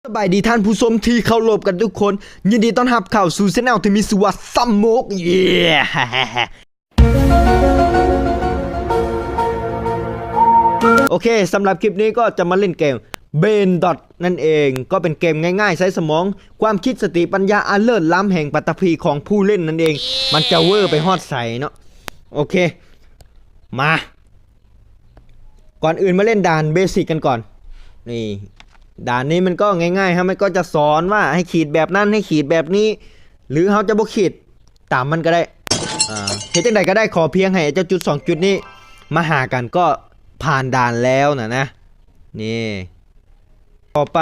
ສະບາຍດີທ່ານຜູ້ຊົມທີ່ເຄົາລົບກັນທຸກຄົນ, ຍິນດີຕ້ອນຮັບເຂົ້າສູ່ແຊນແນວທີ່ມີຊື່ວ່າ Smoke Yeah. ໂອເຄ, ສຳລັບຄລິບນີ້ກໍຈະມາຫຼິ້ນເກມ Brain Dot ນັ້ນເອງ, ກໍເປັນເກມງ່າຍໆ ໃຊ້ສະໝອງ, ຄວາມຄິດ, ສະຕິປັນຍາອັນເລີດລ້ຳແຫ່ງປັດຕະພີຂອງຜູ້ເລ່ນນັ້ນເອງ, ມັນຈະເວີໄປຮອດໃສເນາະ. ໂອເຄ, ມາ. ກ່ອນອື່ນມາເລ່ນດ່ານເບສິກກັນກ່ອນ. ນີ້ ດ່ານນີ້ມັນກໍງ່າຍໆ ເຮົາ ມັນກໍຈະສອນວ່າໃຫ້ຂີດແບບນັ້ນ ໃຫ້ຂີດແບບນີ້ ຫຼືເຮົາຈະບໍ່ຂີດ ຕາມມັນກໍໄດ້. ເຮັດຈັ່ງໃດກໍໄດ້ ຂໍພຽງໃຫ້ເຈົ້າຈຸດສອງຈຸດນີ້ມາຫາກັນກໍຜ່ານດ່ານແລ້ວນະນະ. ນີ້ ຕໍ່ໄປ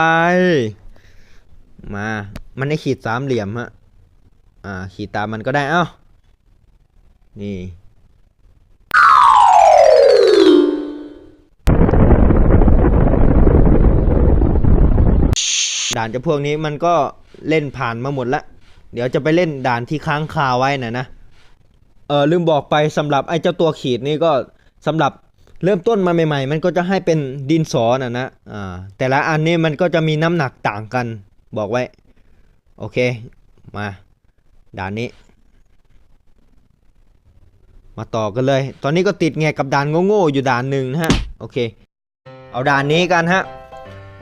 ມາ ມັນໃຫ້ຂີດສາມຫຼ່ຽມຮະ. ອ່າ ຂີດຕາມມັນກໍໄດ້. ເອົ້າ ນີ້ ດ່ານຈຳພວກນີ້ມັນກໍເລ່ນຜ່ານມາໝົດລະ. ດຽວຈະໄປເລ່ນດ່ານທີ່ຄ້າງຄາໄວ້ນະນະ. ເອີ ລືມບອກໄປ, ສຳລັບໄອ້ເຈົ້າຕົວຂີດນີ້ກໍ ສຳລັບເລີ່ມຕົ້ນມາໃໝ່ໆ ມັນກໍຈະໃຫ້ເປັນດິນສອນະນະ. ອ່າ ແຕ່ລະອັນນີ້ມັນກໍຈະມີນ້ຳໜັກຕ່າງກັນ ບອກໄວ້. ໂອເຄ ມາ ດ່ານນີ້ ມາຕໍ່ກັນເລີຍ. ຕອນນີ້ກໍຕິດແງກກັບດ່ານໂງ່ໆຢູ່ດ່ານໜຶ່ງນະຮະ. ໂອເຄ ເອົາດ່ານນີ້ກັນຮະ.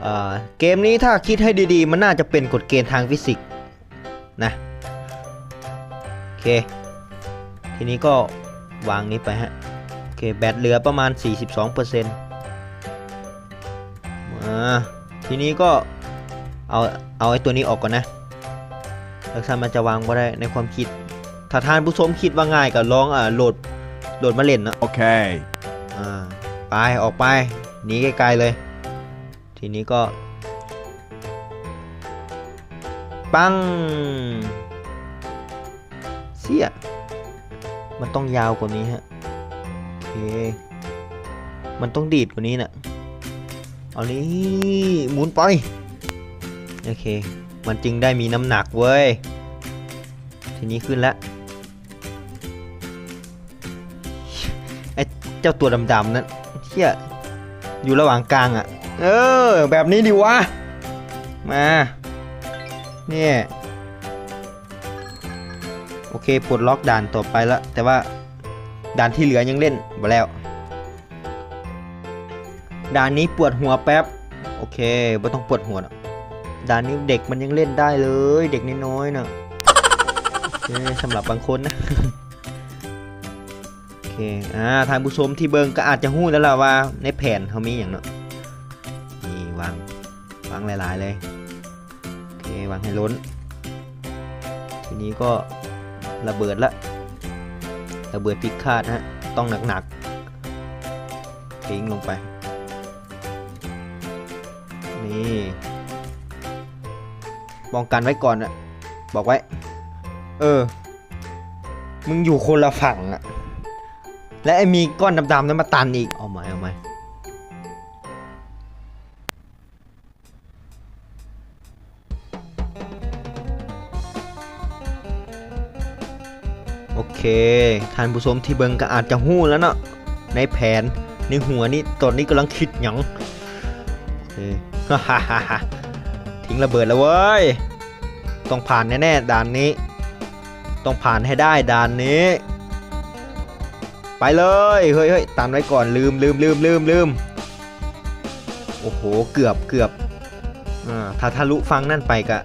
ເອີ ເກມນີ້ຖ້າຄິດໃຫ້ດີໆ ມັນໜ້າຈະເປັນກົດເກນທາງຟີຊິກນະ. ໂອເຄ ທີນີ້ກໍວາງນີ້ໄປຮະ. ໂອເຄ ແບັດເຫຼືອປະມານສີ່ສິບສອງເປີເຊັນ. ອ່າ ທີນີ້ກໍເອົາ ເອົາໄອ້ຕົວນີ້ອອກກ່ອນນະ. ແລ້ວຊັ້ນມັນຈະວາງບໍ່ໄດ້ໃນຄວາມຄິດ. ຖ້າທ່ານຜູ້ຊົມຄິດວ່າງ່າຍກໍລອງ ອ່າ ໂຫຼດ ໂຫຼດມາເລ່ນເນາະ. ໂອເຄ ອ່າ ໄປ ອອກໄປ ໜີໄກໆເລີຍ. ທີນີ້ກໍ ປັງ ເຊຍ ມັນຕ້ອງຍາວກວ່ານີ້ຮະ. ໂອເຄ ມັນຕ້ອງດີດກວ່ານີ້ນະ. ເອົານີ້ ໝູນໄປ. ໂອເຄ ມັນຈຶ່ງໄດ້ມີນ້ຳໜັກເວີຍ. ທີນີ້ຂຶ້ນລະ. ໄອ້ເຈົ້າຕົວດຳໆນັ້ນ ເຊຍ ຢູ່ລະຫວ່າງກາງອະ. ເອີ ແບບນີ້ດີວະ. ມາ ນີ້ ໂອເຄ ປົດລັອກດ່ານຕໍ່ໄປລະ, ແຕ່ວ່າດ່ານທີ່ເຫຼືອຍັງເລ່ນບໍ່ແລ້ວ. ດ່ານນີ້ປວດຫົວແປັບ. ໂອເຄ ບໍ່ຕ້ອງປວດຫົວດອກ. ດ່ານນີ້ເດັກມັນຍັງເລ່ນໄດ້ເລີຍ, ເດັກນ້ອຍໆນະ. ໂອເຄ ສຳລັບບາງຄົນນະ. ໂອເຄ ອ່າ ທ່ານຜູ້ຊົມທີ່ເບິ່ງກໍອາດຈະຮູ້ແລ້ວລະວ່າໃນແຜນເຮົາມີຫຍັງເນາະ. ນີ້ ວາງ ວາງຫຼາຍໆເລີຍ. ໂອເຄ ວາງໃຫ້ລົ້ນ. ທີນີ້ກໍລະເບີດລະ, ລະເບີດພິກຄາດຮະ, ຕ້ອງໜັກໆ ຖິ້ມລົງໄປ. ນີ້ ປ້ອງກັນໄວ້ກ່ອນນະ, ບອກໄວ້. ເອີ ມຶງຢູ່ຄົນລະຝັ່ງອະ, ແລະ ໄອ້ມີກ້ອນດຳໆນັ້ນມາຕັນອີກ. ເອົາໃໝ່ ເອົາໃໝ່. ໂອເຄ ທ່ານຜູ້ຊົມທີ່ເບິ່ງກໍອາດຈະຮູ້ແລ້ວເນາະ, ໃນແຜນ ໃນຫົວນີ້ ຕອນນີ້ກຳລັງຄິດຫຍັງ. ໂອເຄ ຖິ້ມລະເບີດແລ້ວເວີຍ. ຕ້ອງຜ່ານແນ່ໆ ດ່ານນີ້, ຕ້ອງຜ່ານໃຫ້ໄດ້ດ່ານນີ້. ໄປເລີຍ. ເຮີ້ຍໆ ຕັນໄວ້ກ່ອນ. ລືມ ລືມ ລືມ ລືມ ລືມ. ໂອ້ໂຫ ເກືອບ ເກືອບ. ອ່າ ຖ້າທະລຸຝັ່ງນັ້ນໄປກະ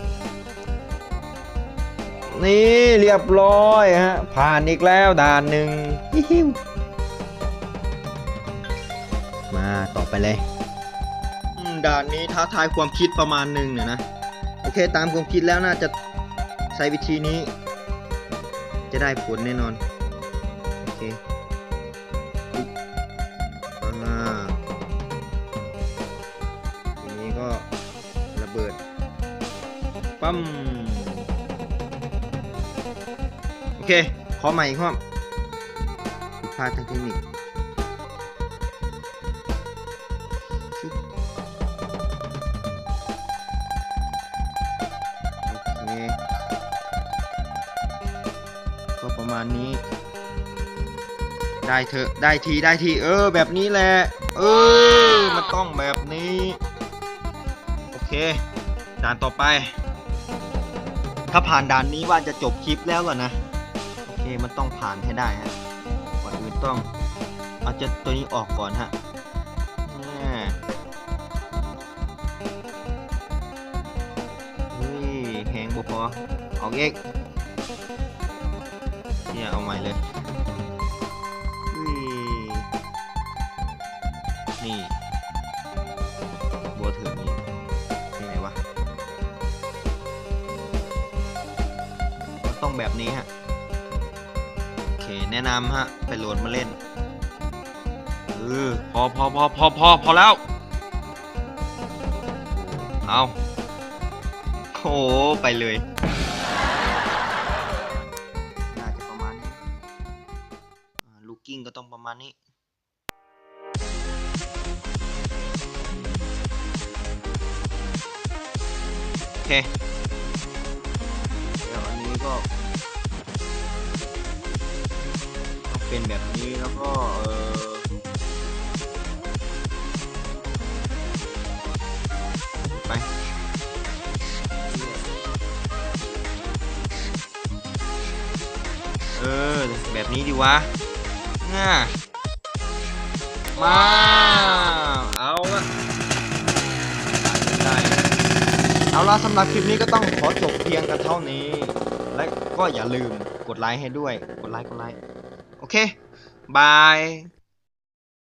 ນີ້ ລຽບຮ້ອຍຮະ, ຜ່ານອີກແລ້ວດ່ານໜຶ່ງ. ມາຕໍ່ໄປເລີຍ. ອືມ ດ່ານນີ້ທ້າທາຍຄວາມຄິດປະມານໜຶ່ງນະນະ. ໂອເຄ ຕາມຄວາມຄິດແລ້ວໜ້າຈະໃຊ້ວິທີນີ້ຈະໄດ້ຜົນແນ່ນອນ. ໂອເຄ ອ່າ ທີນີ້ກໍລະເບີດ ປັ້ມ. ໂອເຄ ຂໍໃໝ່ອີກຮອບ, ຜິດພາດທາງເຕັກນິກ. ຊຶບ ໂອເຄ ກໍປະມານນີ້. ໄດ້ເຖາະ ໄດ້ທີ ໄດ້ທີ. ເອີ ແບບນີ້ແຫຼະ. ເອີ ມັນຕ້ອງແບບນີ້. ໂອເຄ ด่านต่อไป ถ้าผ่านด่านนี้ว่าจะจบคลิปแล้วล่ะนะ โอเค มันต้องผ่านให้ได้ฮะ ก่อนอื่นต้องเอาเจ้าตัวนี้ออกก่อนฮะ เนี่ย เฮ้ย แฮงบ่พอ ออกอีก เนี่ย เอาใหม่เลย เฮ้ย นี่ บ่ถืกนี่ จั่งใด๋วะ มันต้องแบบนี้ฮะ โอเค แนะนำฮะ ไปโหลดมาเล่น เออ พอ พอ พอ พอ พอ พอแล้ว เอา โอ้ ไปเลย น่าจะประมาณนี้ อ่า ลูกกิ้งก็ต้องประมาณนี้ โอเค แล้วอันนี้ก็ เป็นแบบนี้ แล้วก็ เอ่อ ไป เออ แบบนี้ดีวะ ง่า มา เอาละ ได้ เอาละ สำหรับคลิปนี้ก็ต้องขอจบเพียงกันเท่านี้ และก็อย่าลืมกดไลค์ให้ด้วย กดไลค์ กดไลค์ โอเค บาย